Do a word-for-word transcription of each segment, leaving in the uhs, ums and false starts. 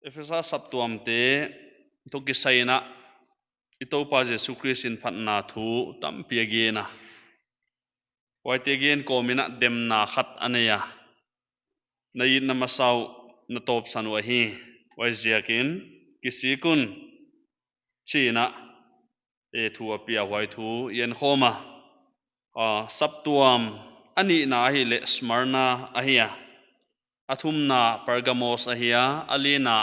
Efesa saptuamte toh kisai in a, i Toupa Jesu Khrist in phatna thu tampi a gen a. Huaite gen kawm in a demna khat a nei a. Na itna masa uh na tawpsan uh ahi. Huaiziakin kisik un, chi in a, e, thu a pia huai thu i en khawm a. A, saptuam a nihna ahihleh Smyrna ahi a. A thumna Pergamos ahi a, a lina,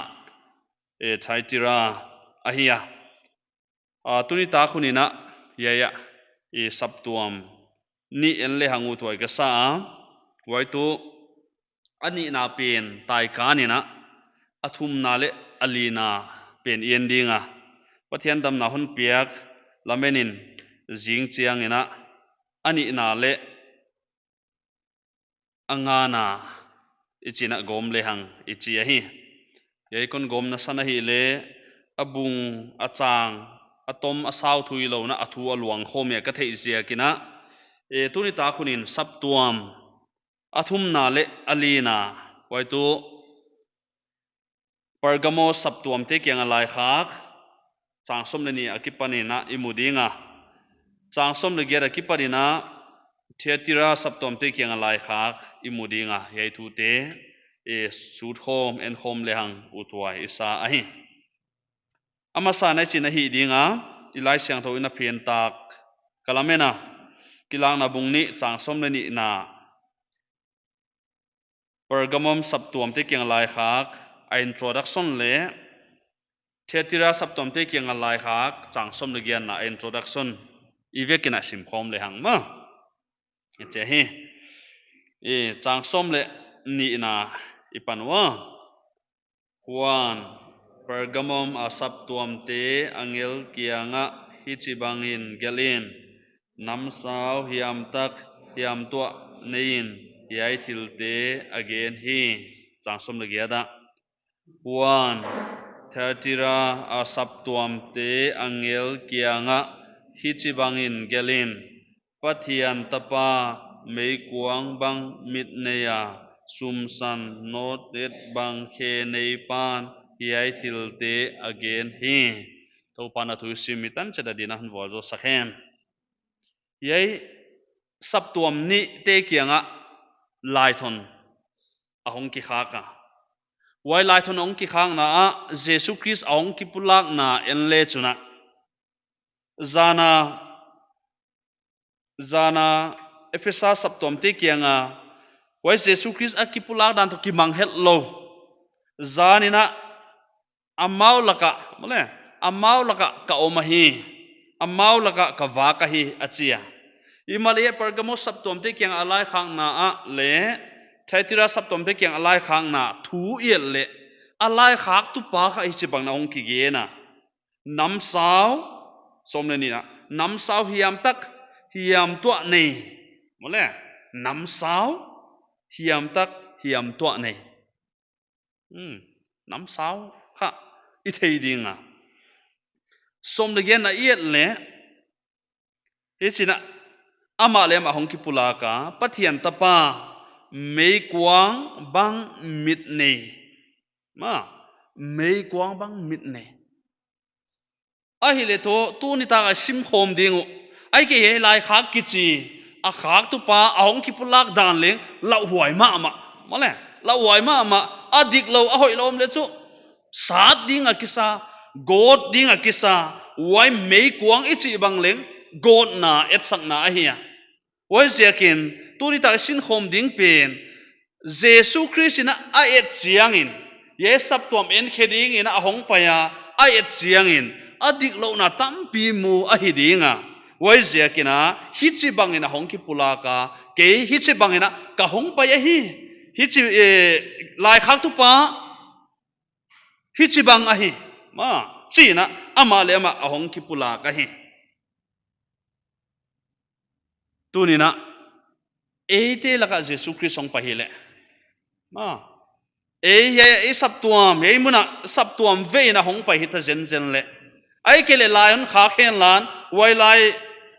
e, Thyatira ahi a. A, tuni tak hun in a, hiai a, e, saptuam nih en lehang uthuai ka sa a. Huai tuh a nihna pen taikan in a, a thumna leh a lina pen i en ding a. Pathian damna hon piak lamen in zing chiang in a, a nihna leh a ngana i chi in a gawm lehang i chi ahi. Hiai kon gawmna san ahihleh a bung, a chang, a tom, a sau thu hilou in a, a thu a luang khawm hia ka theih ziak in a. E, tuni tak hun in saptuam a thumna leh a lina, huai tuh Pergamos saptuamte kiang a laikhak, chang sawm leh nih a kipan in a i mu ding a. Chang sawm leh giat a kipan in a Thyatira saptuamte kiang a laikhak i mu ding a. Hiai thute, e, sut khawm, en khawm lehang uthuai i sa ahi. A masa in a hichi'n a hih ding a, i Laisiangthou in a piangthak ka lamen a. Kilakna bung nih chang sawm leh nihna, Pergamum saptuamte kiang a laikhak a introduction leh Thyatira saptuamte kiang a laikhak chang sawm leh giatna a introduction i vek in a sim khawm lehang maw. I chi hi. I chang sawm leh nihna i pan ua. Huan, Pergamum a saptuamte angel kiangah hichibangin gelh in: Namsau hiamtak hiamtuah nei in, hiai thilte a gen hi. Chang sawm leh giat ah. Huan, Thyatira a saptuamte angel kiangah hichibangin gelh in: Pathian tapa, meikuang bang mit nei a, sumsan nawt et bang khe nei pan, hiai thilte a gen hi. Toupa'n a thu i sim mi tan chiat a dingin hon vualzawl sak hen. Hiai saptuam nihte kiangah laithon a hong kikhak a. Huai laithon a hong kikhakna ah Jesu Khrist a hong kipulakna en leh chun a, zan a, zan a Efesa saptuamte kiang a, huai Jesu Khrist a kipulak dan toh kimang hetlou, zan in a amau lakah, maw leh, amau lakah ka om ahi, amau lakah ka vak ahi, a chi a. Himahleh Pergamum saptuamte kiang a laikhakna ah leh Thyatira saptuamte kiang a laikhakna thu i et leh, a laikhaktu pa kha hichibangin a hong kigen a. Namsau, sawm leh nihna, namsau hiamtak hiamtuah nei. Maw leh, namsau hiamtak hiamtuah nei. Hmm, namsau kha i thei ding a. Sawm leh giatna i et leh, hichi'n a, amah leh amah hong kipulak a, Pathian tapa, meikuang bang mit nei. Maw, meikuang bang mit nei. Ahihleh toh, tuni tak a i sim khawm ding uh, ahihkeileh laikhak kichi a khaktu pa a hong kipulak dan leng lauhuai mahmah. Maw leh, lauhuai mahmah, a diklou, a hoihlou om leh chu, sat ding a kisa, gawt ding a kisa, huai meikuang i chih bang leng, gawtna etsakna ahi a. Huaiziakin, tuni tak i sim khawm ding pen, Jesu Khrist in a et chiangin, hiai saptuam en khe dingin a hong pai a, a et chiangin, a diklouhna tampi mu ahi ding a. Huaiziakin a, hichibangin a hong kipulak a, kei hichibangin a ka hong pai ahi, hichi, eh, laikhaktu pa, hichibang ahi, maw, chi'n a, amah leh amah a hong kipulak ahi. Tuni'n a, eite lakah Jesu Khrist hong pai hileh, maw, ei, ei, ei saptuam, ei mun a saptuam vei in a hong pai hita zenzen leh, ahihkeileh lai hon khak henla, huai lai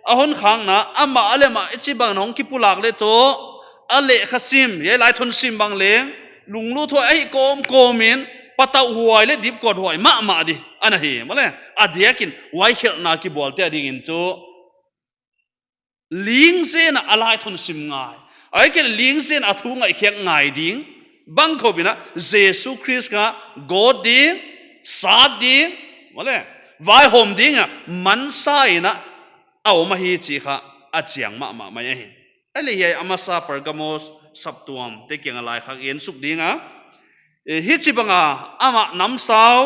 a hon khakna, amah leh amah hichibangin hong kipulak leh toh, a lehkhasim, ei laithon sim bang leng, lunglut huai ahi kawmkawm in, patauh huai leh dipkot huai mahmah di ana hi. Mahleh, a diakin huai khelhna kibualte adingin chu ling zen a a lai thon sim ngai, ahihkeileh ling zen a thu ngaihkhiak ngai ding, bangkhopin a Jesu Khrist kha gawt ding, sat ding, mahleh, vaihawm ding a mansa in a a om ahi chih kha a chiang mahmah mai ahi. Ahihleh hiai a masa Pergamos saptuamte kiang a laikhak en suk ding a, eh, hichibang a amah namsau,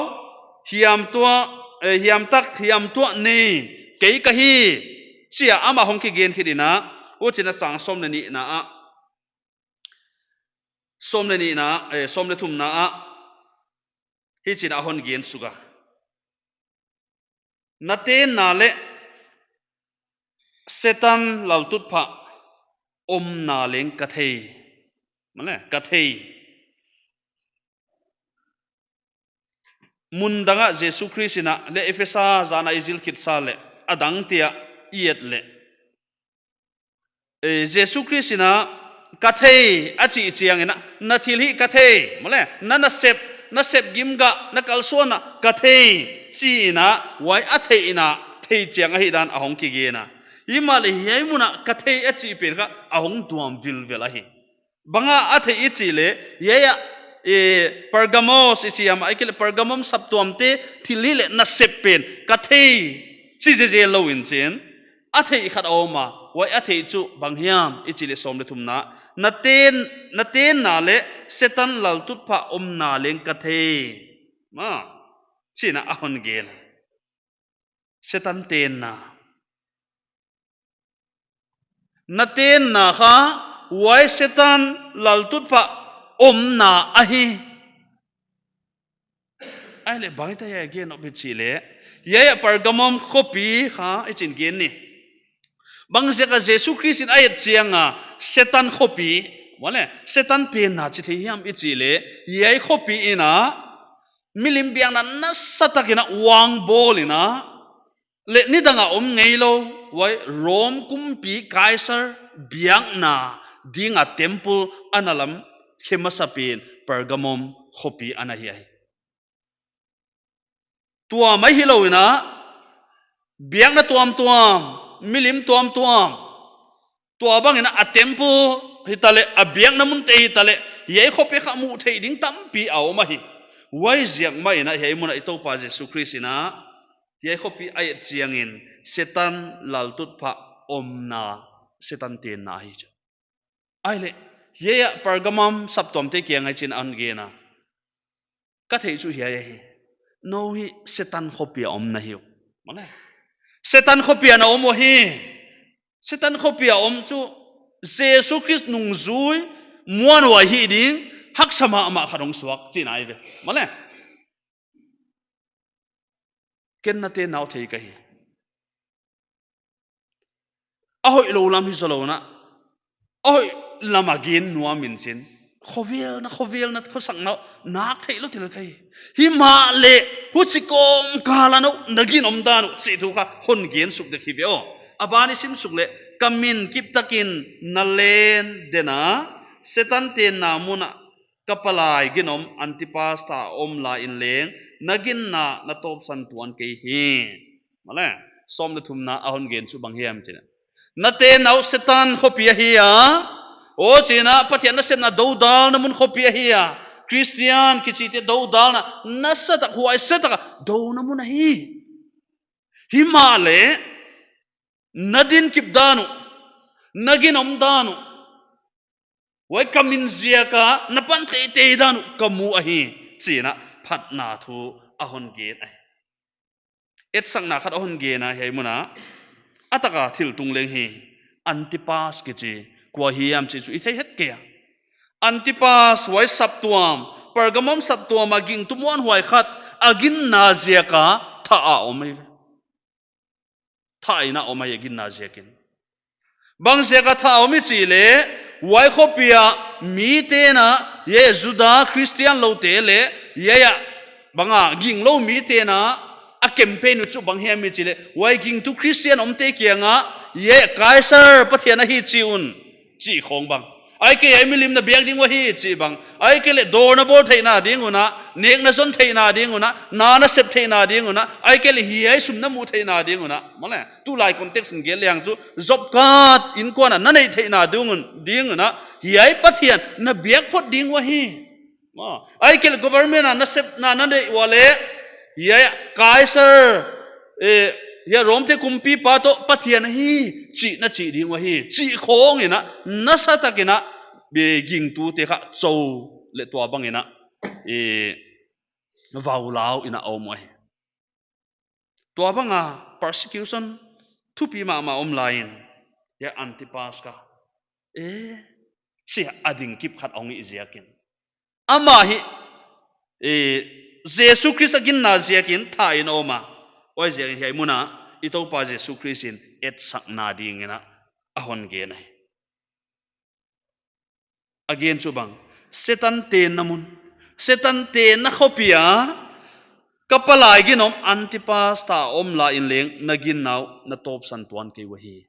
hiamtuah, eh, hiamtak, hiamtuah nei kei ka hi, chi a amah hong kigen khit in a, huchiin a chang sawm leh nihna ah, sawm leh nihna, eh, sawm leh thumna ah, hichiin a hon gen suk a. Na tenna leh Setan laltutphah omna leng ka thei. Mahleh, ka thei. Mun dang ah Jesu Khrist in a leh Ephesa zan a i zil khit sa leh, a dangte ah i et leh, eh, Jesu Khrist in a ka thei a chih chiangin a, na thilhih ka thei, mahleh, na nasep, na sep gimgah, na kalsuanna ka thei, chi in a, huai a theihna thei chiang ahihdan a hong kigen a. Himahleh hiai mun a ka thei a chih pen kha a hong tuam vilvel ahi. Bang a a thei i chih leh, hiai a, eh, Pergamos i chi a, ahihkeileh Pergamum saptuamte thilhih leh nasep pen ka thei chi zezen lou in chin, a theih khat a om a, huai a theih chu bang hiam i chih leh sawm leh thumna, na ten, na tenna leh Setan laltutphah omna leng ka thei, maw, chi in a a hon gen. Setan tenna. Na tenna kha huai Setan laltutphah omna ahi. Ahihleh bang hiam a gen om i chih leh, hiai a Pergamum khopi kha i chin gen ni. Bangziak a Jesu Khrist in a et chiang a Setan khopi, mahleh, Setan tenna chi thei hiam i chih leh, hiai khopi in a milim biakna nasatak in a uang bawl in a, leh nidang a om ngeilou, huai Rom kumpi Kaisar biakna ding a temple ana lam khe masa pen Pergamum khopi ana hi ahi. Tua mai hilou in a, biakna tuamtuam, milim tuamtuam, tua bang in a, a temple hitaleh, a biakna munte hitaleh, hiai khopi kha muh theih ding tampi a om ahi. Huaiziak mai in a, hiai mun a i Toupa Jesu Khrist in a, hiai khopi a et chiangin Setan laltutphah omna, Setan tenna ahi chu. Ahihleh, hiai a Pergamum saptuamte kiang ah hichiin a hon gen a, ka theih chu hiai ahi. Nou hi Setan khopi a om na hi uh. Mahleh, Setan khopi a na om uh ahi. Setan khopi a om chu Jesu Khrist nungzui muanhuai hih ding haksa mahmah khat hong suak chihna ahi ve. Mahleh, ken na tenna uh thei ka hi. A hoihlou lam hi zaw lou in a, a hoih lam a gen nuam in chin, khovel na, khovel na, khosakna nak theih lou thil ka hi. Himahleh, huchi kawmkal a nou na ginom dan uh chih thu kha hon gen suk dek hi ve aw. A ban i sim suk leh, ka min kiptakin na len den a, Setan tenna mun a ka palai ginom Antipas tha a om lai in leng, na ginna na tawpsan tuan kei hi. Mahleh, sawm leh thumna a hon gen chu bang hiam chih leh, na tenna uh Setan khopi ahi a, huchiin a Pathian nasepna dodalna mun khopi ahi a, Khristian kichite dodalna nasatak, huaise tak a douna mun ahi. Himahleh, na din kip dan uh, na ginom dan uh, huai ka min ziak a na pan teitei dan uh ka mu ahi, chi in a phatna thu a hon gen ahi. Etsakna khat a hon gen a, hiai mun a, a tak a thil tung leng hi, Antipas kichi, kua hiam chih chu i thei het kei a. Antipas huai saptuam, Pergamum saptuam a gingtu muanhuai khat, a ginna ziak a thah a om ahi. Thah in a om ahi a ginna ziakin. Bangziak a thah a om i chih leh, huai khopi a mite'n a, hiai Juda Khristian loute leh, hiai a bang a ginglou mite'n a, a campaign uh chu bang hiam i chih leh, huai gingtu Khristian omte kiang a, hiai Kaisar Pathian ahi chi un, chih khong bang. Ahihkeileh milim na biak ding uh ahi chih bang. Ahihkeileh dawr na bawl theihna ding un a, nek na zon theihna ding un a, na na sep theihna ding un a, ahihkeileh hiai sum na muh theihna ding un a. Maw le, tulai context in gen leng chu, job card, innkuan a na neih theihna ding un, ding un a, hiai Pathian na biak phot ding uh ahi. Maw, ahihkeileh government a na sepna na neih uleh, hiai Kaisar, eh, hiai Rom te kumpipa toh Pathian ahi, chih na chih ding uh ahi, chih khawng in a, nasatak in a, be gingtute kha chou leh tua bang in a, eh, vau lau in a om uh ahi. Tua bang a persecution thupi mahmah om lai in, hiai Antipas kha, eh, chia a ding kip khat a hong hih ziakin. Amah hi, eh, Jesu Khrist a ginna ziakin tha in a om a. Huaiziakin hiai mun a, i Toupa Jesu Khrist in etsakna ding in a, a hon gen ahi. A gen chu bang, Setan tenna mun, Setan tenna khopi a, ka palai ginom Antipas tha om lai in leng na ginna uh na tawpsan tuan kei uh ahi.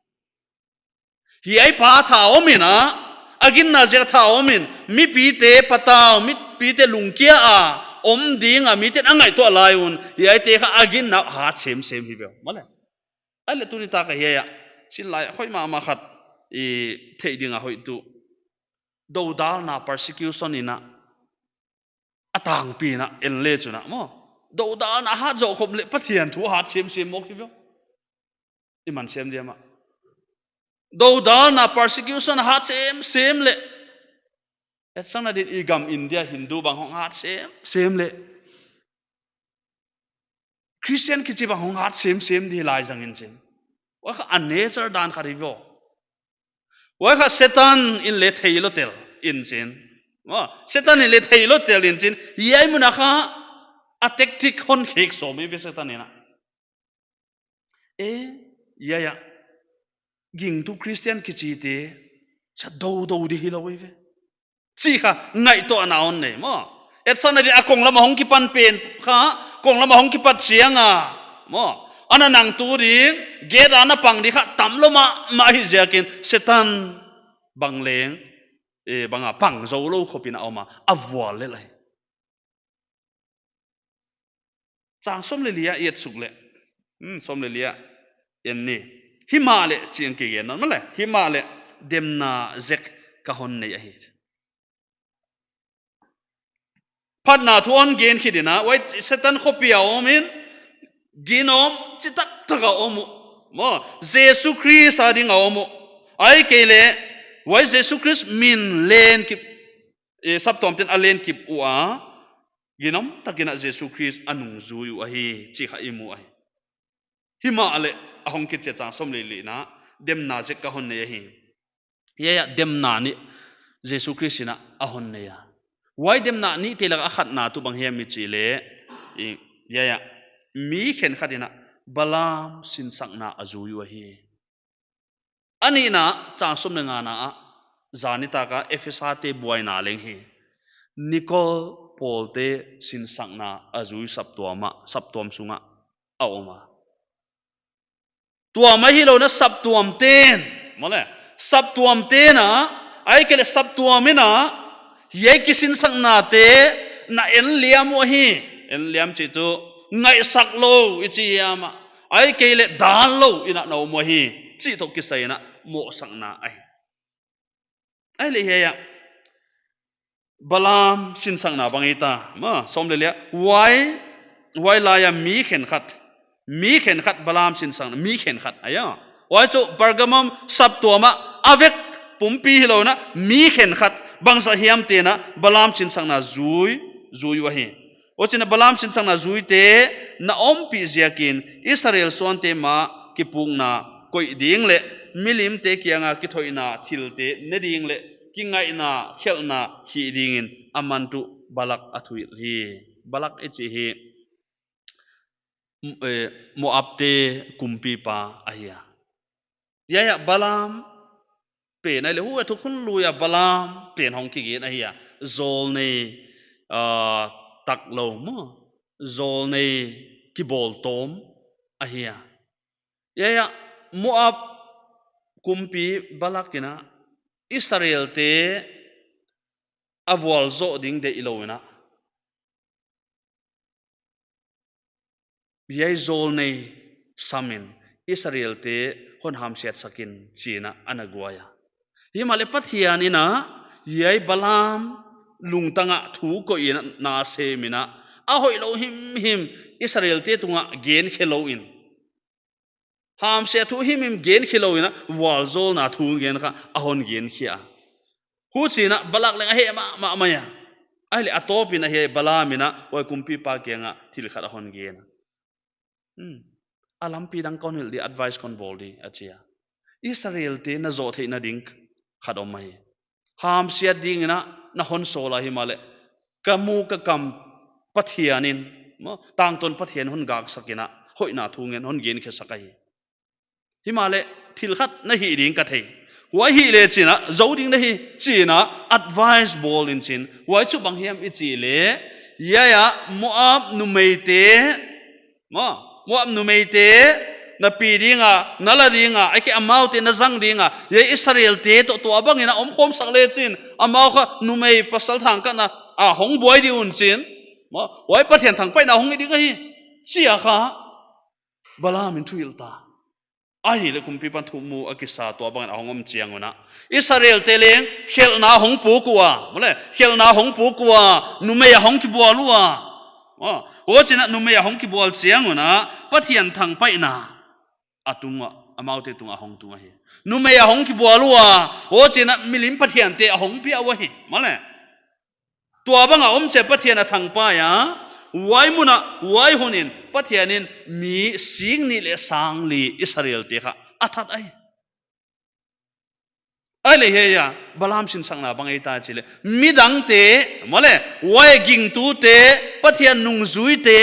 Hiai pa tha om in a, a ginna ziak tha om in, mipite patau, mipite lungkia a, om ding a, miten a ngaihtuah lai un, hiaite kha a ginna uh hat semsem hi ve. Maw le. Ahihleh tuni tak a hiai a, sin lai hoih mahmah khat, i theih ding a hoih tuh. Dodalna persecution in a, a tangpi in a, en le chu na, maw. Dodalna hat zoh khop leh Pathian thu hat semsem mawk hi ve. I man sem diam a. Dodalna persecution hat semsem leh. Etsakna din i gam India Hindu bang hong hat semsem leh. Christian kichi bang hong hat semsem di lai zang in chin. Huai kha a nature dan khat hi ve. Huai kha Setan in le theilou tel in chin. Maw, Setan in le theilou tel in chin. Hiai mun a kha a tactic hon khek sawm hi ve Setan in a. Eh, hiai a. Gingtu Christian kichite, cha dodal di hilou ve. Chih kha, ngaihtuahna hon nei, maw. Etsakna din a konglam a hong kipan pen kha, konglam a hong kipat chiang a, maw. Ana nang tu ding, gate a na pang di kha, tamlou mahmah hi ziakin, Setan bang leng, eh, bang a pang zoulou khop in a om a, a vual lel ahi. Chang sawm leh li a i et suk leh. Hmm, sawm leh li a en ni. Himahleh, chih hong kigen nawn maw le. Himahleh, demna zek ka hon nei ahi. Phatna thu hon gen khit in a, huai Setan khopi a om in, ginom chi taktak a om uh. Maw, Jesu Khrist a ding a om uh. Ahihkeileh, huai Jesu Khrist min len kip, eh, saptuamten a len kip ua, ginom takin a Jesu Khrist a nungzui uh ahi, chih kha i mu ahi. Himahleh a hong kichi a chang sawm leh li na, demna zek ka hon nei ahi. Hiai a demna nih Jesu Khrist in a hon nei a. Huai demna nihte lak a khatna tuh bang hiam i chih leh, i, hiai a, mi khenkhat in a Balaam sinsakna a zui uh ahi. A nihna chang sawm leh ngana ah, zan nitak a Efesa te buaina leng hi. Nikolaite sinsakna a zui saptuam ah, saptuam sung ah a om a. Tua mah hilou in a saptuamten, maw le, saptuamten a, ahihkeileh saptuam in a, hiai kisinsaknate, na en liam uh ahi, en liam chih tuh, ngaihsak lou, i chi hiam a, ahihkeileh dan lou in a na om uh ahi, chih toh kisai in a mohsakna ahi. Ahihleh hiai a, Balaam sinsakna bang hita, maw, sawm leh li a, huai, huai lai a mi khenkhat, mi khenkhat Balaam sinsakna, mi khenkhat, ahi a. Huai chu Pergamum saptuam ah, a vek pumpi hilou in a, mi khenkhat, bangzah hiam te'n a, Balaam sinsakna zui, zui uh ahi. Huchiin a Balaam sinsakna zuite na ompih ziakin Israel suante mah kipukna koih ding leh milimte kianga kithoihna thilte ne ding leh kingaihna khelhna hih dingin aman tuh Balak a thuhilh hi. Balak i chih hi, m-, eh, Moabte kumpipa ahi a. Hiai a Balaam pen ahihleh, huai a thukhun lui a Balaam pen hong kigen ahi a. Zawlnei, ah, taklou maw. Zawlnei kibawltawm ahi a. Hiai a Moab kumpi Balak in a Israelte a vualzoh ding deih lou in a, hiai zawlnei sam in Israelte hon hamsiat sak in chi'n a ana guai a. Himahleh Pathian in a hiai Balaam lungtang ah thu koih in a na sem in a, a hoihlou himhim Israelte tungah gen khe lou in, hamsiat thu himhim gen khe lou in a, vualzawlna thu gen kha a hon gen khia. Huchi'n a Balak leng a heh mahmah mai a. Ahihleh a tawp in a hiai Balaam in a huai kumpipa kiang ah thil khat a hon gen a. Hmm. A lampi dang kon hilh di, advice kon bawl di, a chi a. Israelte na zoh theihna ding khat om ahi. Hamsiat ding in a na hon sawl a, himahleh ka mu ka kam Pathian in, maw, tangtawn Pathian hon gaksak in a, hoihna thu ngen hon gen khe sak ahi. Himahleh thil khat na hih ding ka thei. Huai hileh chi'n a, zou ding na hi chi'n a, advice bawl in chin. Huai chu bang hiam i chih leh, hiai a Moab numeite, maw, Moab numeite na pi ding a, na la ding a, ahihkeileh amaute na zang ding a, hiai Israelte toh tuabang in a om khawm sak leh chin, amau kha numei pasal thangkatna a hong buai di un chin, maw, huai Pathian thangpaihna hong hi ding ahi, chi a kha Balaam in thuhilh ta. Ahihleh kumpipa'n thu mu a kisa, tuabang in a hong om chiang un a, Israelte leng khelhna hong puk ua, maw leh, khelhna hong puk ua, numei a hong kibual ua. Maw, huchi'n a numei a hong kibual chiang un a, Pathian thangpaihna a tung ua, amaute tung a hong tung ahi. Numei a hong kibual ua, huchi'n a milim pathiante a hong pia ua hi, maw leh. Tuabang a om chiang Pathian a thangpai a, huai mun a, huai hun in Pathian in mi sing nih leh sang li Israelte kha a that ahi. Ahihleh hiai a Balaam sinsakna bang ahi ta chih leh, midangte, maw leh, huai gingtute, Pathian nungzuite,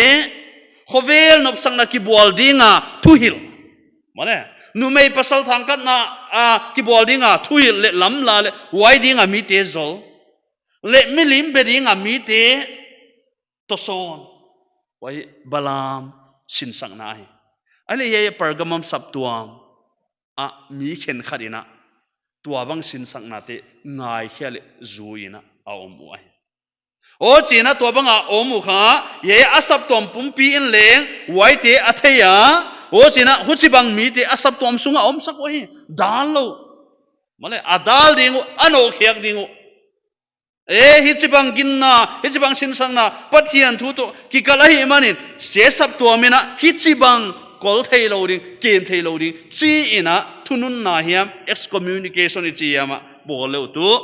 khovel nopsakna kibual ding a thuhilh, maw leh, numei pasal thangkatna a kibual ding a thuhilh leh lamla leh huai ding a mite zol, leh milim be ding a mite tosawn, huai Balaam sinsakna ahi. Ahihleh hiai Pergamum saptuam a mi khenkhat in a tuabang sinsaknate ngaikhia leh zui in a a om uh ahi. Huchi'n a tuabang a om uh kha, hiai a saptuam pumpi in leng huaite a thei a, huchi'n a huchibang mite a saptuam sung a om sak uh ahi, dal lou. Maw leh, a dal ding uh, a nawkkhiak ding uh. E, hichibang ginna, hichibang sinsakna, Pathian thu toh kikal ahihmanin, hiai saptuam in a hichibang kol theilou ding, kem theilou ding, chi in a thununna hiam, excommunication i chi hiam a bawl leh tuh,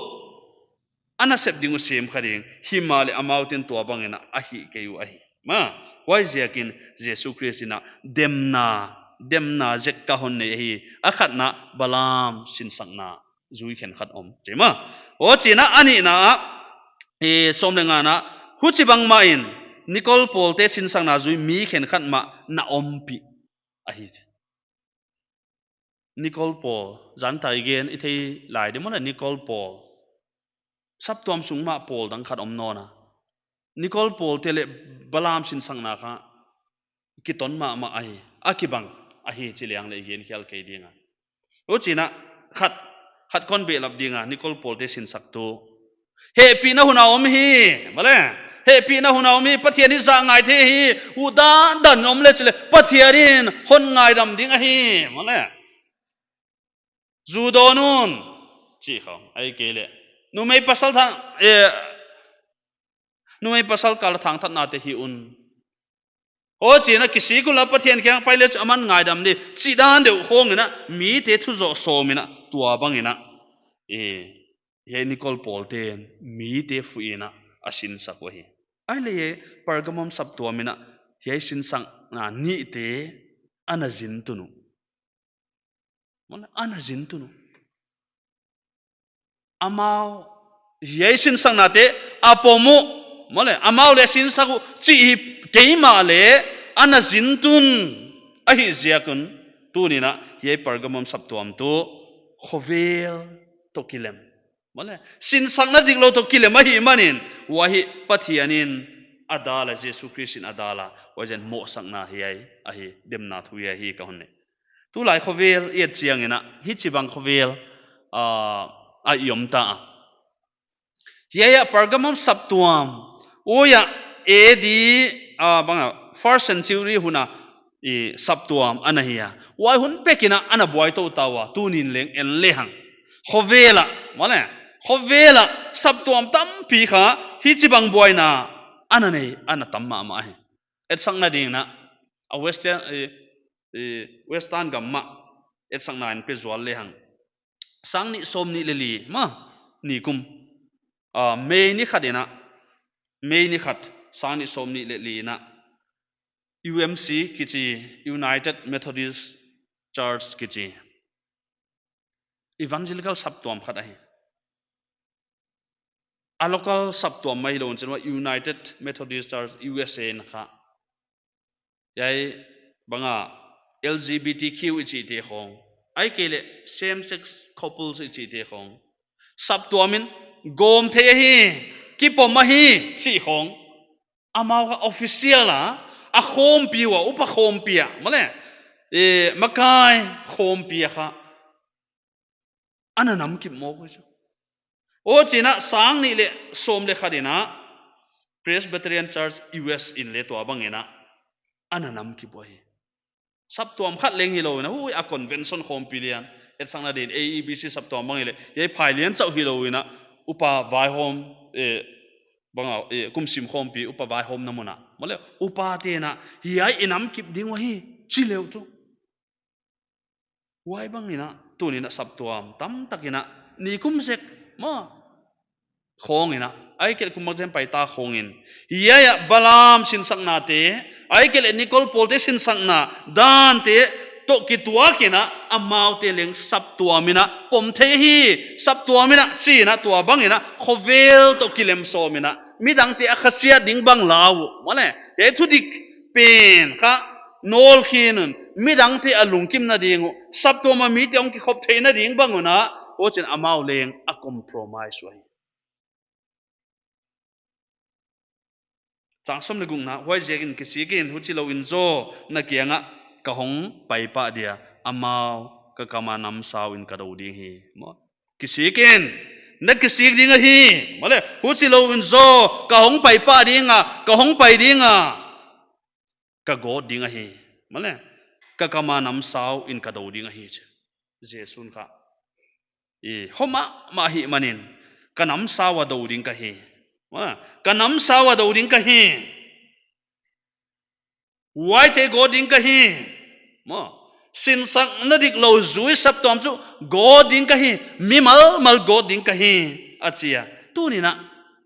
a nasep ding uh sem kha ding, himahleh amaute'n tuabang in a hih kei uh ahi. Maw, huaiziakin Jesu Khrist in a demna, demna zek ka hon nei ahi, a khatna Balaam sinsakna zui khenkhat om. Chi maw. Huchi'n a a nihna ah, e, sawm leh ngana, huchibang mah in, Nikol pawlte sinsakna zui mi khenkhat mah na ompih ahi chi. Nikol pawl, zan tai gen i thei lai di maw leh, Nikol pawl. Saptuam sung mah pawl dang khat om nawn a. Nikol pawlte leh Balaam sinsakna kha kiton mahmah ahi, a kibang ahi chi leng leh i gen khial kei ding a. Huchi'n a khat, khat kon behlap ding a, Nikol pawlte sinsak tuh. Hehpihna hun a om hi, maw leh. Hehpihna hun a om hi, Pathian in zah ngai thei hi, uh dandan om leh chih leh, Pathian in hon ngaidam ding ahi, maw leh. Zu dawn un, chi khawng, ahihkeileh. Numei pasal thang, e, numei pasal kal thangtatnate hih un. Huchi'n a kisik un la Pathian kiang pai leh chu aman ngaidam di, chi dan deuh khawng in a, mite thu zoh sawm in a, tuabang in a. E, hiai Nikol pawlte'n mite fuih in a, a sinsak uh ahi. Ahihleh hiai Pergamum saptuam in a, hiai sinsakna nihte ana zin tun uh. Maw leh, ana zin tun uh. Amau, hiai sinsaknate a pom uh, maw leh, amau leh sinsak uh chih hi kei mahleh, ana zin tun ahihziak un, tuni'n a, hiai Pergamum saptuam tuh, khovel toh kilem. Maw leh, sinsakna diklou toh kilem ahihmanin, huai hi Pathian in a dal a, Jesu Khrist in a dal a, huaizen mohsakna hiai ahi, demna thu hiai ahi ka hon nei. Tulai khovel i et chiang in a, hichibang khovel, a, a i om ta a. Hiai ah Pergamum saptuam, huai ah A D, ah, bang a, first century hun a i saptuam ana hi a. Huai hun pek in a ana buai tou ta ua, tuni'n leng en lehang. Khovel ah, maw le, khovel ah saptuam tampi kha hichibang buaina ana nei, ana tam mahmah hi. Etsakna dingin a, a Western, eh, eh, Western gam ah etsakna in pe zual lehang. Sang nih sawm nih leh li, maw, nikum. Ah, May ni khat in a, May ni khat, sang nih sawm nih leh li in a, U M C kichi, United Methodist Church kichi, evangelical saptuam khat ahi. A local saptuam mah hilou in chin ua, United Methodist Church U S A in kha, hiai bang a L G B T Q i chihte khong, ahihkeileh same sex couples i chihte khong, saptuam in gawm thei ahi, kipom ahi chih khong, amau kha official a, a khawmpi ua, upa khawmpi a, maw le, eh, makai khawmpi a kha ana nam kip mawk uh chu. Huchiin a sang nih leh sawm leh khat in a Presbyterian Church U S in leh tuabang in a ana nam kip uhi. Saptuam khat leng hilou in a, huai a convention khawmpi lian, etsakna dingin A E B C saptuam bang hileh, hiai phailian chauh hilou in a, upa vaihawm, eh, bang a, eh, kum sim khawmpi, upa vaihawmna mun a, maw le, upate'n a hiai i nam kip ding uhi chi leh uh chu. Huai bang in a, tuni'n a saptuam tamtak in a, nikum zek, maw, khong in a, ahihkeileh kum bangzah pai ta khong in, hiai ah Balaam sinsaknate, ahihkeileh Nicole Paul te sinsakna dante toh kituak in a, amaute leng saptuam in a pom thei hi, saptuam in a chi in a, tuabang in a khovel toh kilem sawm in a, midangte a khasiat ding bang lau, maw le, hiai thudik pen kha nawlkhin un, midangte a lungkimna ding uh, saptuam a mite hong kikhop theihna ding bang un a, huchiin amau leng a compromise uhi. Chang sawm leh gukna, huaiziakin kisik in, huchilou in zaw na kiang ah ka hong pai pah dia, amau ka kam a namsau in ka do ding hi, maw. Kisik in, na kisik ding ahi, maw le, huchilou in zaw ka hong pai pah ding a, ka hong pai ding a, ka gawt ding ahi, maw le, ka kam a namsau in ka do ding ahi chi. Jesu'n kha, i, hom mahmah ahihmanin, ka namsau a do ding ka hi, maw le, ka namsau a do ding ka hi, huaite gawt ding ka hi, maw, sinsakna diklou zui saptuam chu gawt ding ka hi, mimal mal gawt ding ka hi, a chi a. Tuni'n a,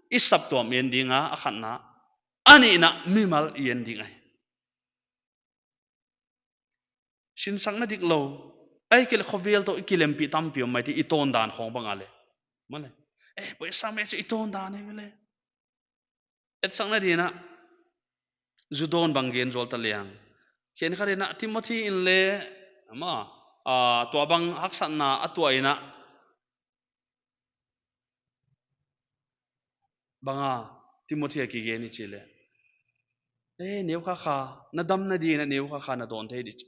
i saptuam en ding a, a khatna, a nihna mimal i en ding ahi. Sinsakna diklou, ahihkeileh khovel toh i kilempih tampi om maithei, i tawn dan khong bang a le, maw le. Eh, poisa mei chu i tawn dan ahi ve le. Etsakna dingin a, zu dawn bang gen zual ta leng. Khenkhat in a Timothy in le, maw, ah, tuabang haksatna a tuah in a, bang a Timothy a kigen i chih leh, eh, neu kha kha, na damna dingin a neu kha kha na dawn thei di chi.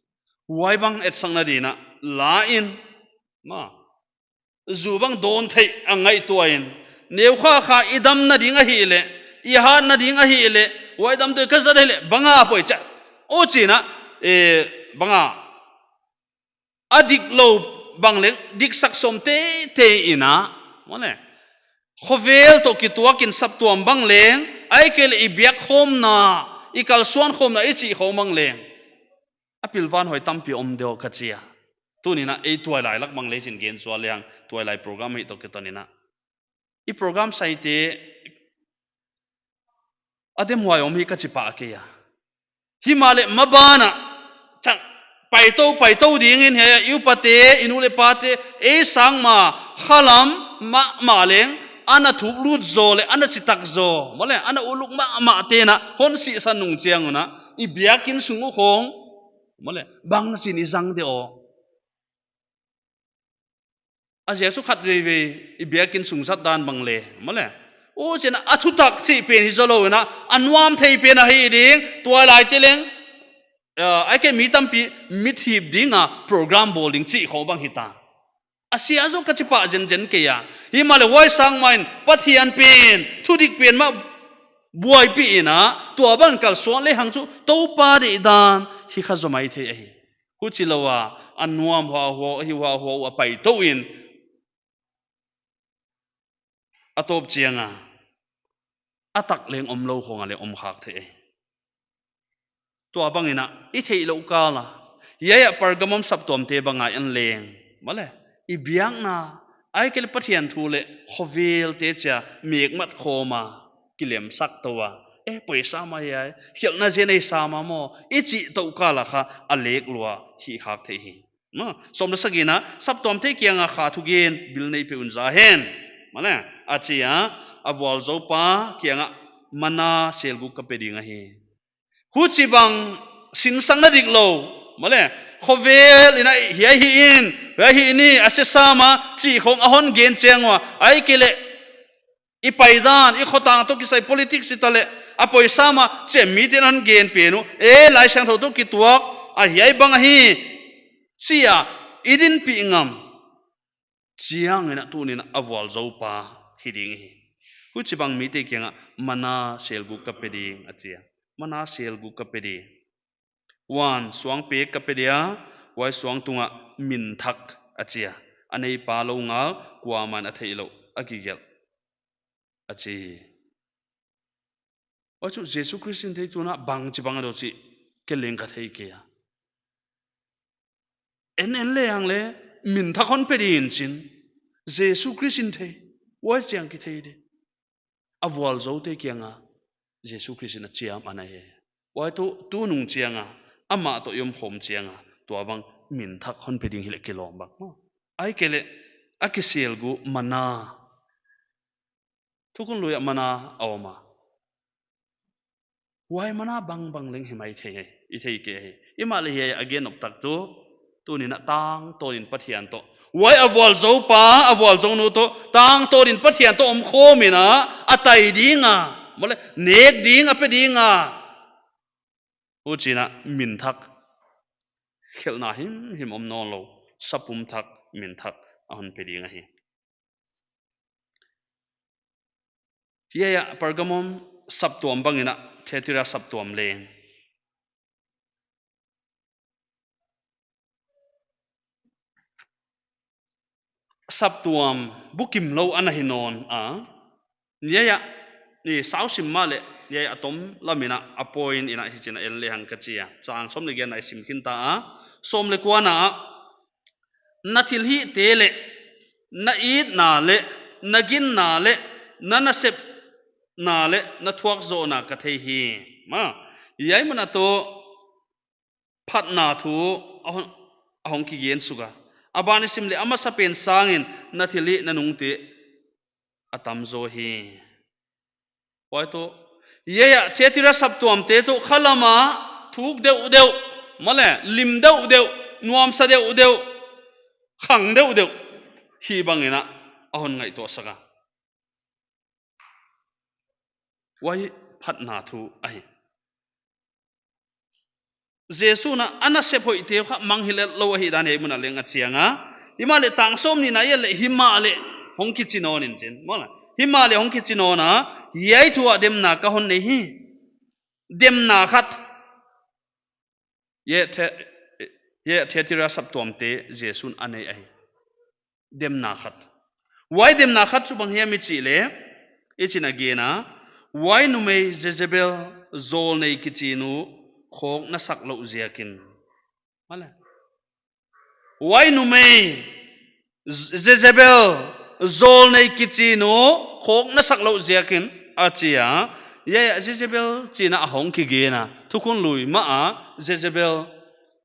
Huai bang etsakna dingin a la in, maw, zu bang dawn theih a ngaihtuah in, neu kha kha i damna ding ahihleh, i hatna ding ahihleh, huai damdawi ka zat ahihleh, bang a poi chia. Huchiin a, eh, bang a, a diklou bang leng diksak sawm teitei in a, maw le, khovel toh kituak in saptuam bang leng, ahihkeileh i biak khawmna, i kalsuan khawmna, i chih khawm bang leng, a pilvang huai tampi om deuh ka chi a. Tuni'n a, ei tuailai lak bang leh chin gen zual leng, tuailai program hi toh kiton in a, i program saite a demhuai om hi ka chi pah kei a. Himahleh maban ah, chang, paitou, paitou dingin hiai a i upate, i nu leh pate, ei sang ma, khalam mahmah leng, ana thuk lut zaw leh, ana chitak zaw, maw le, ana uluk mahmah te'n a hon sihsan nung chiang un a, i biakin sung uh khong, maw le, bang chin i zang de aw. A ziak chu khat veivei, i biakin sung zat dan bang leh, maw le. Huchiin a thutak chih pen hi zaw lou in a, a nuam thei pen ahi ding, tuailaite leng, eh, ahihkeileh mi tampi mit hip ding a program bawl ding chih khong bang hita. A sia zaw ka chi pah zenzen kei a. Himahleh huai sang mah in Pathian pen, thudik pen mah buaipih in a, tua bang kalsuan lehang chu Toupa deihdan hi kha zaw maithei ahi. Huchilou a, a nuam huahua, hi huahua uh a pai tou in, a tawp chiang a, a tak leng omlou khong a leng om khak thei ahi. Tua bang in a, i theihlouh kal a, hiai a Pergamum saptuamte bang a en leng, mahleh, i biakna, ahihkeileh Pathian thu leh khovelte chia mekmat khawm a, kilemsak tou a, eh, poisa mah hiai, khelhna zen ei sa mah maw, i chih tou kal a kha a lek lua hih khak thei hi. Maw, sawm leh sagihna, saptuamte kiang a kha thugen bil nei pe un za hen. Mahleh, a chi a, a vualzoupa kiang a manna selguk ka pe ding ahi. Huchibang sinsakna diklou, mahleh, khovel in a hiai hi in, hiai hi ni, a sia sa mah, chih khong a hon gen chiang ua, ahihkeileh, i paidan, i khotang toh kisai politics i ta leh, a poisa mah, chih mite'n a hon gen pen uh, eh, Laisiangthou toh kituak, a hiai bang ahi, chi a, i dinpih ngam chiang in a tuni'n a vualzoupa hi ding hi. Huchibang mite kiang a manna selguk ka pe ding a chi a. Manna selguk ka pe ding. Huan, suang pek ka pe dia, huai suang tung a min thak a chi a. A neipa lou ngal, kuamah in a theihlouh, a kigelh, a chi. Huai chu Jesu Khrist in thei tuh na bangchibang a dou chih kei leng ka thei kei a. En en lehang leng, min thak hon pe ding in chin. Jesu Khrist in thei. Huai chiang kithei di. A vualzoute kiang a, Jesu Khrist in a chiam ana hi. Huai tuh, tunung chiang a, amah toh i om khawm chiang a, tua bang min thak hon pe ding hileh kilawm bang. Ahihkeileh, a kiselguk manna. Thukhun Lui a manna a om a. Huai manna bangbang leng hi maithei hi, i thei kei hi. Himahleh hiai a gen nop tak tuh, tuni'n a tangtawn in Pathian toh. Huai a vualzoupa, a vualzounu toh, tangtawn in Pathian toh om khawm in a, a tai ding a. Mahleh, nek ding a pe ding a. Huchi'n a min thak. Khelhna himhim om nawnlou. Sapum thak, min thak, a hon pe ding ahi. Hiai a Pergamum saptuam bang in a Thiatira saptuam leng. Saptuam bukim lou ana hi nawn a. Hiai a, i sau sim mahleh, hiai a tom lam in a, a point in a hichi'n a en lehang ka chi a. Chang sawm leh giatna i sim khin ta a. Sawm leh kuana, na thilhihte leh, na itna leh, na ginna leh, na nasepna leh, na thuakzohna ka thei hi. Maw, hiai mun a tuh phatna thu a hon, a hong kigen suk a. A ban i sim leh a masapen sangin na thilhih na nungte a tam zaw hi. Huai tuh, hiai a Thiatira saptuamte tuh khalam a thuk deuhdeuh, mahleh, lim deuhdeuh, nuamsa deuhdeuh, khang deuhdeuh. Hibang in a, a hon ngaihtuah sak a. Huai phatna thu ahi. Jesu'n a nasep hoihte kha mangngilh lou ahihdan hiai mun a leng a chiang a. Himahleh chang sawmnihna i et leh himahleh hong kichi nawn in chin. Mahleh, himahleh hong kichi nawn a, hiai thu ah demna ka hon nei hi. Demna khat. Hiai Thi-, hiai Thiatira saptuamte Jesu'n a nei ahi. Demna khat. Huai demna khat chu bang hiam i chih leh, hichi'n a gen a, huai numei Jezebel zawlnei kichi nu khawk na sak louh ziakin. Mahleh, huai numei Jezebel zawlnei kichi nu khawk na sak louh ziakin a chi a. Hiai a Jezebel chi'n a hong kigen a. Thukhun Lui mah a Jezebel,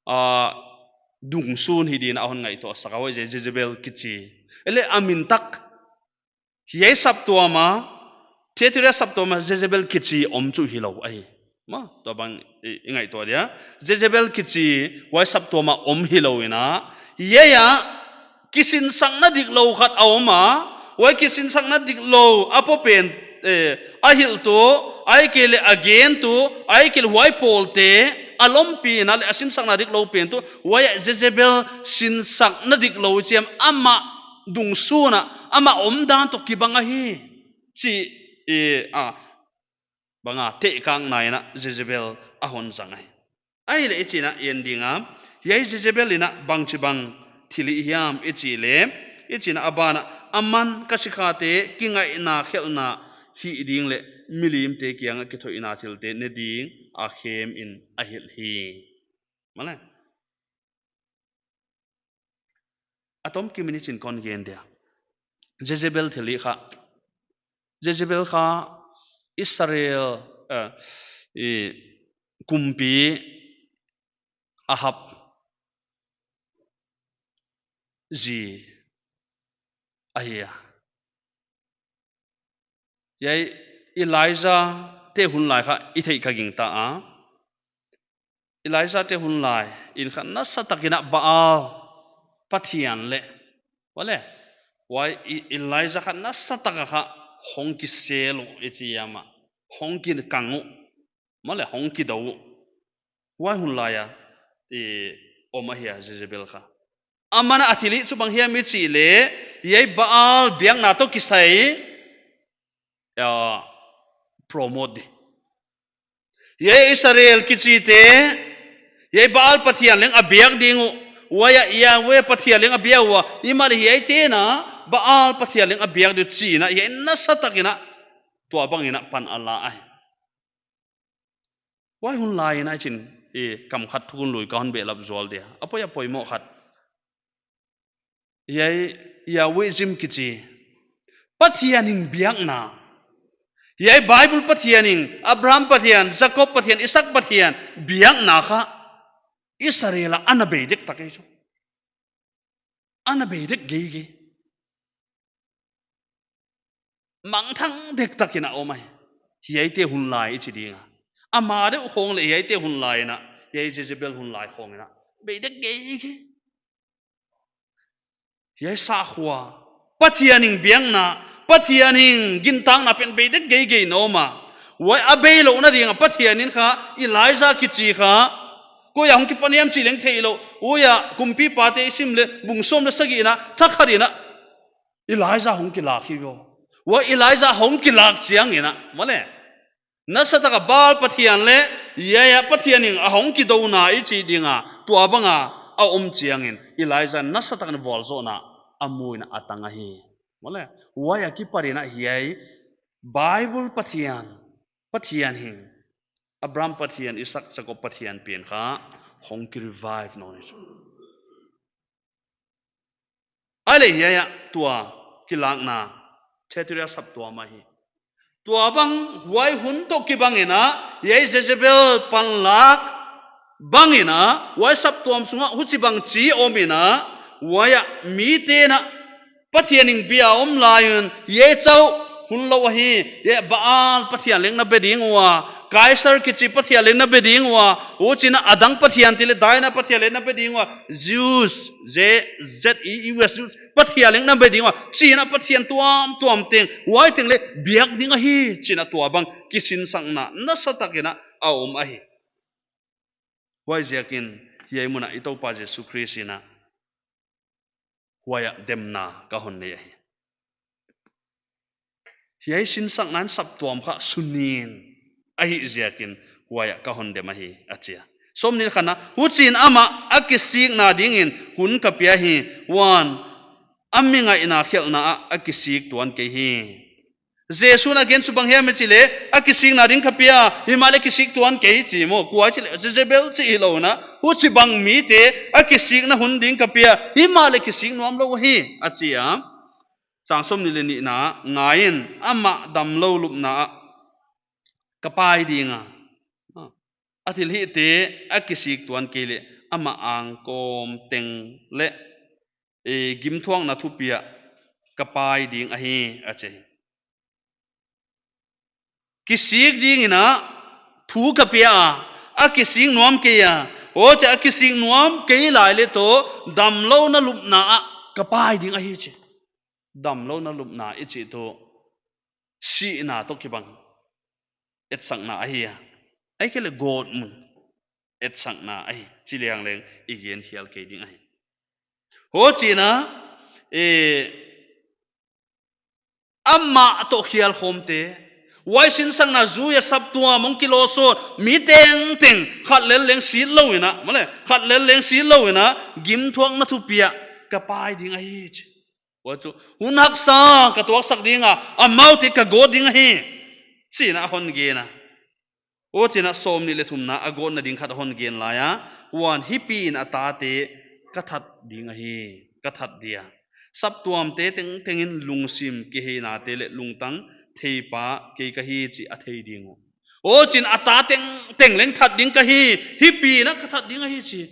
ah, dungsun hi di'n a hon ngaihtuah sak a, huai Je-, Jezebel kichi. Ei leh a min thak. Hiai saptuam a, Thiatira saptuam a Jezebel kichi om chu hilou ahi. Maw, tua bang i, i ngaihtuah dia. Jezebel kichi huai saptuam a om hilou in a. Hiai a kisinsakna diklou khat a om a. Huai kisinsakna diklou a pawpen, eh, a hilhtu, ahihkeileh a gentu, ahihkeileh huai pawlte a lompi in a leh a sinsakna diklou pen tuh, huai a Jezebel sinsakna diklou chiam amah dungsun a amah omdan toh kibang ahi chih, eh, a, bang a tehkakna in a Jezebel a hon zang ahi. Ahihleh i chih in a en ding a, hiai Jezebel in a bangchibang thilhih hiam i chih leh, i chih in a a ban ah, aman ka sikhate kingaihna khelhna hih ding leh milimte kiang a kithoihna thilte ne ding a khem in a hilh hi. Maw le. A tomkim in i chin kon gen dia. Jezebel thilhih kha. Jezebel kha Israel, eh, i kumpi Ahab zi ahi a. Hiai Elijah te hun lai kha i theih ka gingta a. Elijah te hun lai in kha nasatak in a Baal pathian leh, maw le, huai i-, Elijah kha nasatak a kha hong kisel uh i chi a, hong kikang uh, maw le, hong kidou uh. Huai hun lai a i om ahi a Jezebel kha. Aman a thilhih chu bang hiam i chih leh, hiai Baal biakna toh kisai, ya, promote di. Hiai Israel kichite, hiai Baal pathian leng a biak ding uh. Huai a Yahweh pathian leng a biak ua. Himahleh hiaite'n a Baal pathian leng a biak di uh chi in a, hiai nasatak in a, tuabang in a pan a la ahi. Huai hun lai in a i chin, i kam khat thukhun lui ka hon behlap zual dia. A poi a poimoh khat. Hiai, Yahwehism kichi. Pathian hing biakna. Hiai Bible Pathian hing, Abraham Pathian, Jakob Pathian, Isak Pathian biakna kha Israel a ana bei dektak ei chu. Ana bei dek geigei. Mangthang dektak in a om ahi. Hiaite hun lai i chi ding a. Amah deuh khong leh hiaite hun lai in a. Hiai Jezebel hun lai khong in a. Bei dek geigei. Hiai sakhua. Pathian hing biakna. Pathian hing gintakna pen bei dek geigei in a om a. Huai a beilouhna ding a Pathian in kha Elijah kichi kha. Koi a hong kipan hiam chih leng theilou. Huai a kumpipate i sim leh bung sawm leh sagih in a thakhat in a Elijah hong kilak hi vo. Huai Elijah hong kilak chiang in a, maw le, nasatak a Baal pathian leh, hiai a Pathian hing a hong kidouna i chi ding a, tuabang a a om chiang in, Elijah nasatak in vualzawhna a mu in a tang ahi. Maw le, huai a kipan in a hiai Bible Pathian, Pathian hing, Abraham Pathian, Isak, Jakob Pathian pen kha hong ki revive nawn hi chu. Ahihleh hiai a tua kilakna, Thyatira saptuam ahi. Tuabang huai hun toh kibang in a, hiai Jezebel panlak bang in a, huai saptuam sung a huchibang chi om in a, huai a mite'n a Pathian hing bia om lai un, hiai chauh hun lou ahi, hiai Baal pathian leng na be ding ua, Kaisar kichi pathian leng na be ding ua, huchi'n a adang pathian te leh Diana pathian leng na be ding ua, Zeus, Z, Z E U S, Zeus, pathian leng na be ding ua, chi in a pathian tuamtuam teng, huai teng leh biak ding ahi, chi in a tuabang kisinsakna nasatak in a a om ahi. Huaiziakin hiai mun a i Toupa Jesu Khrist in a huai a demna ka hon nei ahi. Hiai sinsakna in saptuam kha sunin ahihziakin huai a ka hon dem ahi, a chi a. Sawmnih leh khatna, huchiin amah a kisikna dingin hun ka pia hi, huan a mi ngaihna khelhna ah a kisik tuan kei hi. Jesu'n a gen chu bang hiam i chih leh, a kisikna ding ka pia, himahleh kisik tuan kei chi maw, kua i chih leh, Jezebel chih hilou in a, huchibang mite, a kisikna hun ding ka pia, himahleh kisik nuam lou hi, a chi a. Chang sawmnih leh nihna, ngaiin, amah damlou lupna ah ka pai ding a. A thilhihte, a kisik tuan kei leh, amah angkawm teng leh, e, gimthuakna thupi ah ka pai ding ahi, a chi. Kisik dingin a thu ka pia a, a kisik nuam kei a, huchia a kisik nuam kei lai leh toh damlouna lupna ah ka pai ding ahi chi. Damlouna lupna i chih tuh sihna toh kibang etsakna ahi a. Ahihkeileh gawtmun etsakna ahi. Chi liang leng i gen hial kei ding ahi. Huchiin a, E, amah toh khial khawmte. Huai sinsakna zui a saptuam hong kilawm sawt, mi tengteng khat lel leng sit lou in a, maw le, khat lel leng sit lou in a, gimthuakna thupi ah ka pai ding ahi chi. Huai chu, hun haksa ka tuaksak ding a, amaute ka gawt ding ahi, chi'n a hon gen a. Huchiin a sawmnih leh thumna a gawtna ding khat hon gen lai a, huan hichiin a tate ka that ding ahi, ka that dia. Saptuamte tengtengin lungsim kiheinate leh lungtang theipa kei ka hi chih a thei ding uh. Huchiin a ta tengteng leng that ding ka hi, hichiin a ka that ding ahi chi.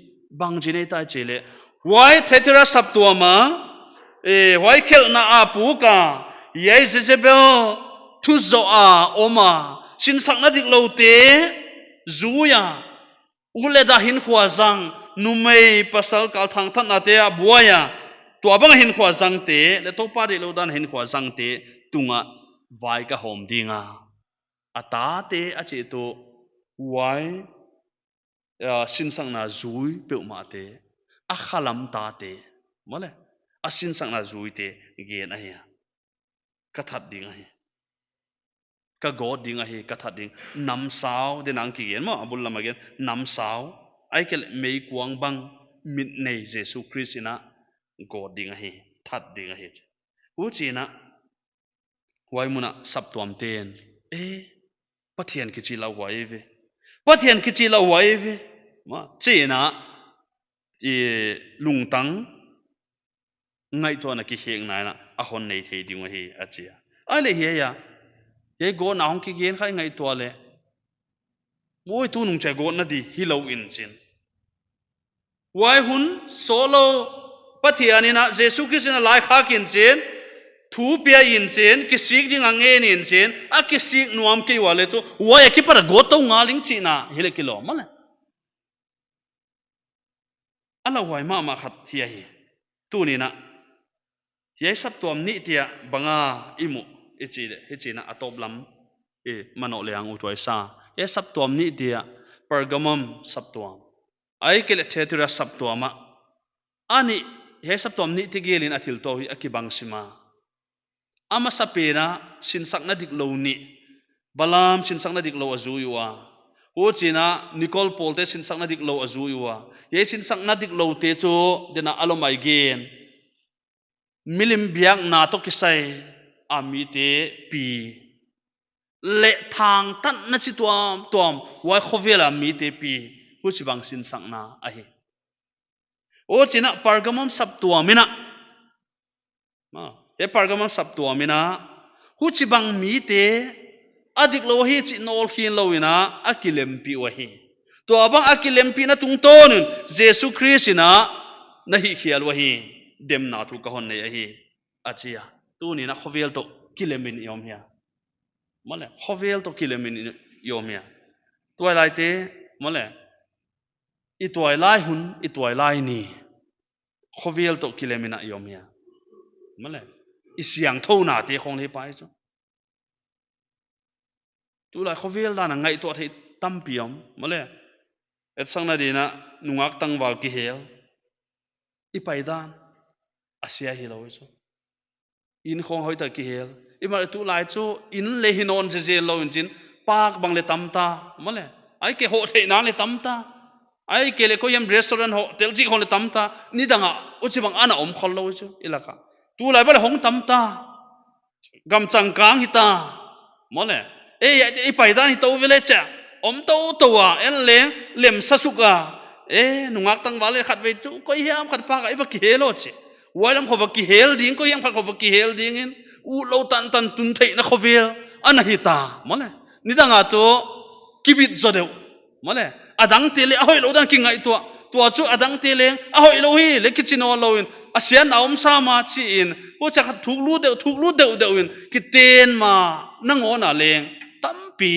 Bangchi nei tai chi leh. Huai Thyatira saptuam a, eh, huai khelhna a puk a, hiai Jezebel thu zoh a om a, sinsakna dikloute zui a, u leh da hinkhua zang, numei pasal kal thangtatnate a buai a, tuabang hinkhua zangte, leh Toupa deihlouh dan hinkhua zangte, tunga vai ka hawm ding a. A tate a chih tuh, huai, a, sinsakna zui peuhmahte, a khalam tate, maw le, a sinsakna zuite gen ahi a. Ka that ding ahi. Ka gawt ding ahi, ka that ding. Namsau, den ang kigen maw, a bul lam a gen. Namsau, ahihkeileh meikuang bang, mit nei Jesu Khrist in a gawt ding ahi, that ding ahi. Huchiin a, huai mun a saptuamte'n, eh, Pathian kichi lauhuai ve. Pathian kichi lauhuai ve. Maw, chi'n a, i lungtang ngaihtuahna kikhekna in a, a hon nei thei ding uh ahi, a chi a. Ahihleh hiai a, hiai gawtna hong kigen kha i ngaihtuah leh. Maw, tunung chiah gawtna di hilou in chin. Huai hun, solo, Pathian in a, Jesu Khrist in a laikhak in chin, thu pia in chin, kisik ding a ngen in chin, a kisik nuam kei ua leh chu, huai akipat a gawt tou ngal ing chihna, hileh kilawm maw le. A lauhuai mahmah khat hi ahi. Tuni'n a, hiai saptuam nihte ah bang a i muh i chih leh, hichiin a, a tawp lam, eh, manoh leh ang uthuai sa. Hiai saptuam nihte ah, Pergamum saptuam, ahihkeileh Thyatira saptuam ah, a nih, hiai saptuam nihte gelin a thiltuah uh a kibang sim a. A masapen a sinsakna diklou nih, Balaam sinsakna diklou a zui ua. Huchiin a Nikolaite sinsakna diklou a zui ua. Hiai sinsakna dikloute chu, den a, a lawm a i gen. Milim biakna toh kisai a mite pi. Leh thangtatna chi tuamtuam, huai khovel a mite pi. Huchibang sinsakna ahi. Huchiin a Pergamum saptuam in a. Maw, hiai Pergamum saptuam in a, huchibang mite, a diklou hi chih nawlkhin lou in a, a kilempih uh ahi. Tuabang a kilempihna tungtawn un, Jesu Khrist in a, na hihkhial uh ahi, demna thu ka hon nei ahi, a chi a. Tuni'n a khovel toh kilem in i om hia. Maw le, khovel toh kilem in i om hia. Tuailaite, maw le, i tuailai hun, i tuailai ni. Khovel toh kilem in a i om hia. Maw le, i siangthounate khong leh pai chu. Tulai khovel dan a ngaihtuah theih tampi om. Maw le, etsakna di'n a nungak tangval kihel. I paidan. A sia hilou chu. Inn khong hoihtak kihel. Himahleh tulai chu inn leh hi nawn zezel lou in chin, park bang leh tam ta, maw le. Ahihkeileh hoh theihna leh tam ta. Ahihkeileh koi hiam restaurant hotel chih khong leh tam ta. Nidang a, huchibang ana om khollou chu, i lak a. Tulai bang leh hong tam ta. Gam changkang hita. Maw le. Ei, i paidan hi tou ve le chia. Om tou tou a, en leng, lemsa suk a. Eh, nungak tangval leh khatvei chu, koi hiam khat park a, i va kihel aw chi. Huai lam khong va kihel ding, koi hiam khat khong va kihel ding in. Utlou tantan tun theihna khovel. Ana hita. Maw le. Nidang a tuh, kibit zaw deuh. Maw le. A dangte leh, a hoihlou dan kingaihtuah. Tua chu a dangte leng, a hoihlou hi, leh kichi nawnlou in. A siatna om sam a chi in. Huchia khat thuk lut deuh, thuk lut deuh deuh in. Kiten ma, nangawn a leng. Tampi.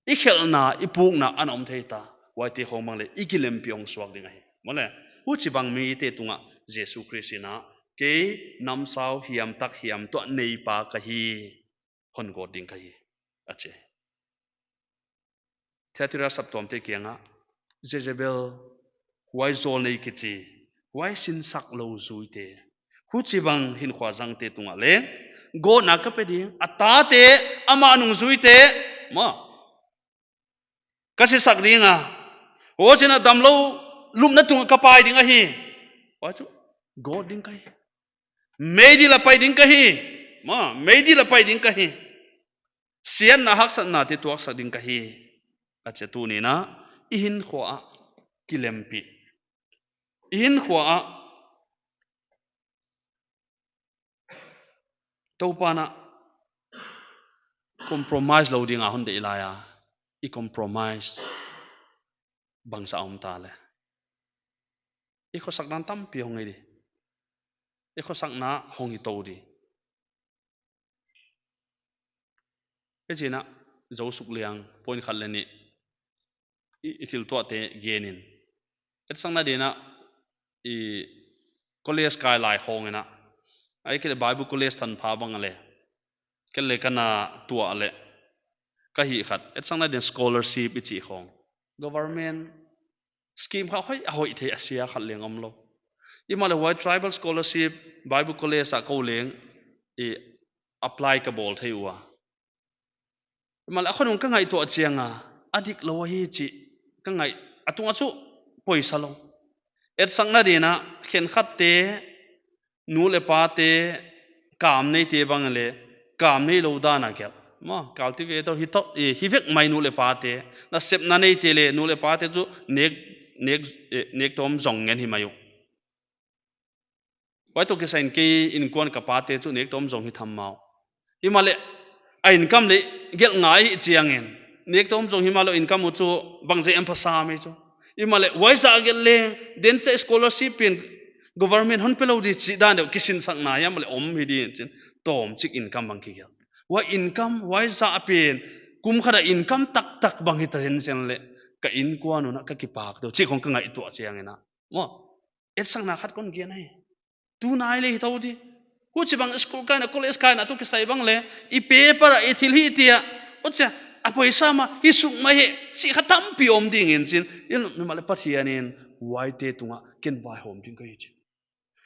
I khelhna, i pukna, ana om thei ta. Huaite khong bang leh, i kilempih hong suak ding ahi. Maw le, huchibang mite tunga, Jesu Khrist in a, kei namsau hiam tak hiam tuah neipa ka hi, hon gawt ding ka hi, a chi. Thyatira saptuamte kiang a, Jezebel, huai zawlnei kichi, huai sinsak lou zuite, Huchibang hinkhua zangte tungah leng gawtna ka pe ding. A tate, ama nungzuite, maw, ka sisak ding a, huchiin a damlou lupna tungah ka pai ding ahi. Huai chu gawt ding ka hi. Meidil a pai ding ka hi. Maw, meidil a pai ding ka hi. Siatna haksatnate tuaksak ding ka hi. A chi a, tuni'n a i hinkhua ah kilempih, i hinkhua ah Toupa'n a compromise lou ding a hon deih lai a, i compromise bangzah om ta leh, i khosakna tampi hong hi di. I khosakna hong hi tou di. Hichi'n a, Zou Suk Liang, point khat leh nih, i, i thil tuahte gen in. Etsakna dingin a, i college kai lai khawng in a, ahihkeileh Bible college tanpha bang leh, ke'n leng ka na tuah leh, ka hih khat, etsakna dingin scholarship i chih khawng, government scheme kha hoih a hoih thei a sia khat leng omlou. Himahleh huai tribal scholarship, Bible college ah kou leng i apply ka bawl thei ua. Himahleh a khonung ka ngaihtuah chiang a, a diklou ahi chih ka ngaih, a tung ah chu poisa lou. Etsakna dingin a, khenkhatte, nu leh pate, kam neite bang leh kam neilou dan a gelh. Maw, cultivator hi tou, eh, hi vek mai nu leh pate. Nasepna neite leh nu leh pate chu nek, nek, eh, nek tawm zong ngen hi mai uh. Huai toh kisai in kei innkuan ka pate chu nek tawm zong hi tham mah uh. Himahleh a income leh gelh ngai hi chiangin, nek tawm zong himahleh income uh chu bangzah em phasa mai chu. Himahleh huai zah gelh leng, den chauh scholarship pen government hon pelou di chih dan deuh kisinsakna himahleh om hi di chi'n, tawmchik income bang kigelh. Huai income, huai zah pen, kum khat a income taktak bang hita zenzen leh, ka innkuan un a ka kipak deuh chih khawng ka ngaihtuah chiang in a. Maw, etsakna khat kon gen ahi. Tunai leh hi tou di. Huchibang school kaina, college kaina toh kisai bang leh, i paper ah i thil hih chiang a, huchia, a poisa mah, hi suk mai hi, chih kha tampi om ding in chi'n, himahleh Pathian in, huaite tungah ken vaihawm ding ka hi chi.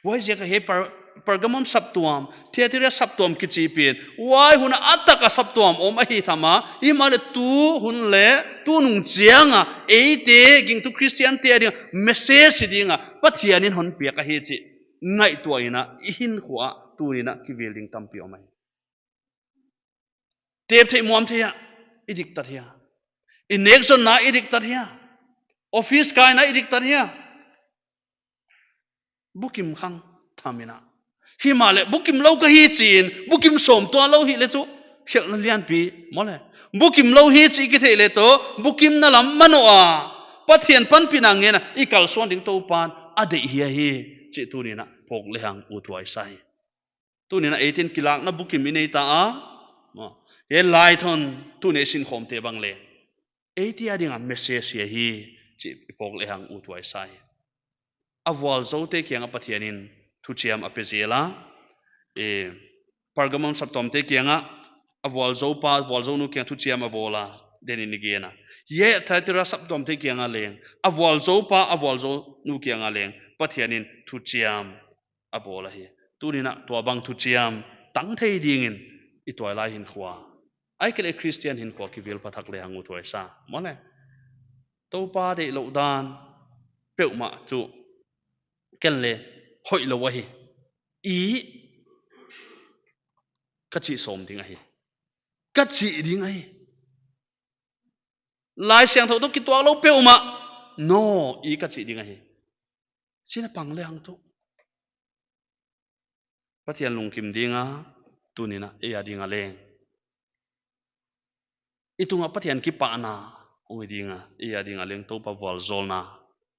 Huaiziak a hiai Per-, Pergamum saptuam, Thyatira saptuam kichi pen, huai hun a a tak a saptuam om ahi tham a, himahleh tu hun leh, tunung chiang a, eite, gingtu Christian te a ding a, message hi ding a, Pathian in hon piak ahi chih ngaihtuah in a, i hinkhua ah, tuni'n a kivil ding tampi om ahi. Tep theih muam theih a, i diktat hia. I nek zonna i diktat hia. Office kaina i diktat hia. Bukim khang tham in a. Himahleh, bukim lou ka hi chi'n, bukim sawm tuanlou hileh chu, khelhna lianpi, maw leh. Bukim lou hi chih kitheih leh toh, bukimna lam manoh a, Pathian panpihna ngen a, i kalsuan ding Toupa'n, a deih hi ahi, chih tuni'n a, phawk lehang ut huai sa hi. Tuni'n a eighteen kilakna bukim i nei ta a. Maw. Hiai lai thawn tuni'n i sinkhawmte bang leh, eite a ding a message hi ahi, chih i phawk lehang ut huai sa hi. A vualzoute kiang a Pathian in thuchiam a pe zel a. E, Pergamum saptuamte kiang a, a vualzou pa, vualzou nu kiang thuchiam a bawl a, den in i gen a. Hiai Thyatira saptuamte kiang a leng, a vualzou pa, a vualzou nu kiang a leng, Pathian in thuchiam a bawl ahi. Tuni'n a tuabang thuchiam tang thei ding in i tuailai hinkhua, ahihkeileh Christian hinkhua kivil pha thak lehang ut huai sa. Maw leh. Toupa deihlouh dan peuhmah chu ken leng hoihlou ahi. I ka chih sawm ding ahi. Ka chih ding ahi. Laisiangthou toh kituaklou peuhmah, no, i ka chih ding ahi. Chi'n a pang lehang tuh, Pathian lungkim ding a, tuni'n a, ei a ding a leng, i tung a Pathian kipahna hong hi ding a, ei a ding a leng Toupa vualzawlna.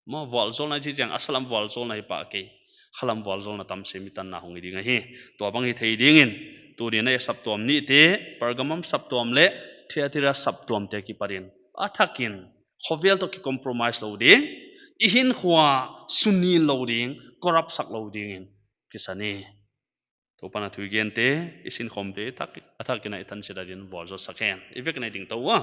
Maw, vualzawlna i chih chiang a salam vualzawlna hi pah kei. Khalam vualzawlna tam sem i tanna hong hi ding ahi. Tuabang hi thei ding in, tuni'n a saptuam nihte, Pergamum saptuam leh Thyatira saptuamte kipat in, a thak in, khovel toh ki compromise lou ding, i hinkhua sunin lou ding, corrupt sak lou ding in, kisa ni. Toupa'n a thu i gente, i sinkhawmte, thak, a thak in a i tansia ding in vualzawl sak hen. I vek in a i ding tou ua.